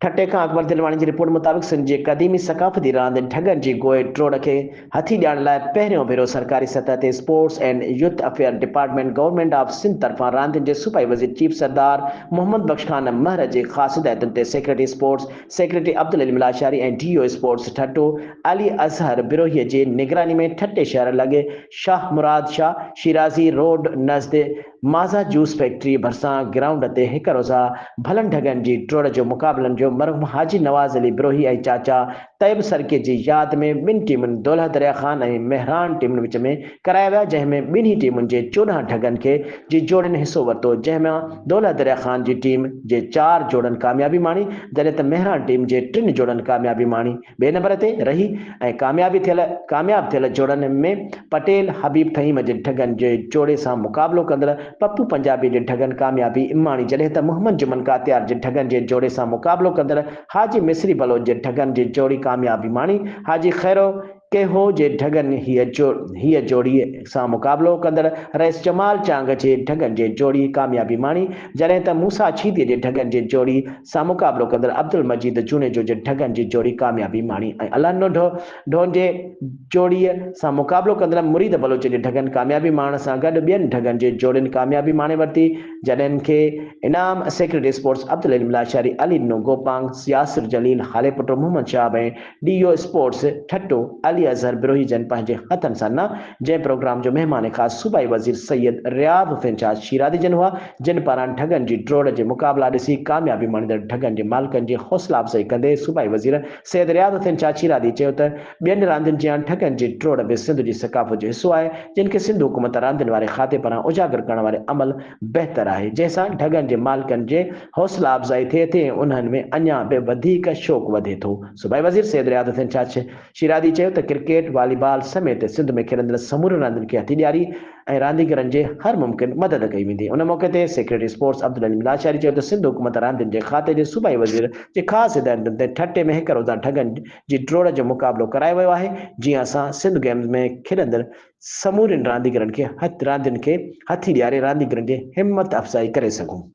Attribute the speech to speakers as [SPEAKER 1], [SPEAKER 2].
[SPEAKER 1] ٺٽي کان اڪبر دلواڻي جي رپورٽ مطابق سنڌ جي قديمي ثقافتي راند ڍڳن جي گوئي ڊوڙ کي هٿي ڏيارڻ لاء پهريون ڀيرو سرڪاري سطح تي sports and youth affair department government of Sindh طرفان راندين جي صوبائي وزير چيف سردار محمد بخش خان مهر جي خاص هدايتن تي secretary sports secretary Abdul Aleem Lashari ۽ D O sports Thatta Ali Azhar Brohi جي نگراني ۾ ٺٽي شهر لڳ شاهه مراد شاهه شيرازي روڊ نزد مازا جوس فيڪٽري ڀرسان گرائونڊ تي هڪ روزه ڀلن ڍڳن جي ڊوڙ جو مقابلن جو مرحوم حاجي نواز علي بروهي ۽ چاچا طيب سرڪي جي ياد ۾ ٻن ٽيمن دولهه دريا خان ۽ مهراڻ ٽيمن وچ ۾ ڪرايا ويا جنهن ۾ ٻنهي ٽيمن جي 14 ڍڳن کي جي جوڙين حصو ورتو جنهن مان دولهه دريا خان جي ٽيم جي چار جوڙن ڪاميابي ماڻي جڏهن ته مهراڻ ٽيم جي ٽن جوڙن ڪاميابي ماڻي ٻئي نمبر تي رهي ۽ ڪاميابي ٿيل ڪامياب ٿيل جوڙن ۾ پٽيل حبيب ٿهيم جي ڍڳن جي جوڙي سان مقابلو ڪندڙ پپو پنجابي جي ڍڳن ڪاميابي ماڻي جڏهن ته محمد جمن ڪاتيار جي ڍڳن جي جوڙي سان مقابلو ڪندڙ حاجي مصري بلوچ جي ڍڳن جي جوڙي ڪاميابي ماڻي حاجي خيرو ڪيهو جي ڍڳن هيء جوڙي سان مقابلو ڪندڙ رئيس جمال چانگ جي ڍڳن جي جوڙي ڪاميابي ماڻي، جڏهن ته موسيٰ ڇيدي جي ڍڳن جي جوڙي سان مقابلو ڪندڙ عبدالمجيد جوڻيجو جي ڍڳن جي جوڙي ڪاميابي ماڻي ۽ الهڏنو ڍون جي جوڙيء سان مقابلو ڪندڙ مريد بلوچ جي ڍڳن ڪاميابي ماڻڻ سان گڏ ٻين ڍڳن جي جوڙين ڪاميابي ماڻي ورتي، جڏهن کي انعام سيڪريٽري اسپورٽس عبدالعليم لاشاري، علي ڏنو گوپانگ، ياسر جليل، Halepoto Muhammad Shahab ۽ D O sports Thatta Ali Azhar Brohi جن پنهنجي هٿن سان نه جنهن پروگرام جو مهمان خاص صوبائي وزير سيد رياض حسين شاهه شيرازي جن هئا جن پاران ڍڳن جي ڊوڙ جي مقابلا ڏسي ڪاميابي ماڻيندڙ ڍڳن جي مالڪن جي حوصلا افزائي ڪندي صوبائي وزير سيد رياض حسين شاهه شيرازي چيو ته ٻين راندين جيان ڍڳن جي ڊوڙ به سنڌ جي ثقافت جو حصو آهي جن کي سنڌ حڪومت راندين واري کاتي پاران اجاگر ڪرڻ واري عمل بهتر آهي جنهن سان ڍڳن جي مالڪن جي حوصلا افزائي ٿئي ٿي ۽ انهن ۾ اڃا به وڌيڪ شوق وڌي ٿو. صوبائي وزير سيد رياض حسين شاهه شيرازي چيو ته ڪرڪيٽ، والي بال سميت سنڌ ۾ کيڏندڙ سمورين راندين کي هٿي ڏياري ۽ رانديگرن جي هر ممڪن مدد ڪئي ويندي. ان موقعي تي سيڪريٽري اسپورٽس عبدالعليم لاشاري چيو ته سنڌ حڪومت راندين جي کاتي جي صوبائي وزير جي خاص هدايتن تي ٺٽي ۾ هڪ روزه ڍڳن جي ڊوڙ جو مقابلو ڪرايو ويو آهي جيئن اسان سنڌ گيمز ۾ کيڏندڙ سمورين رانديگرن کي راندين کي هٿي ڏياري رانديگرن جي همت افزائي ڪري سگهون.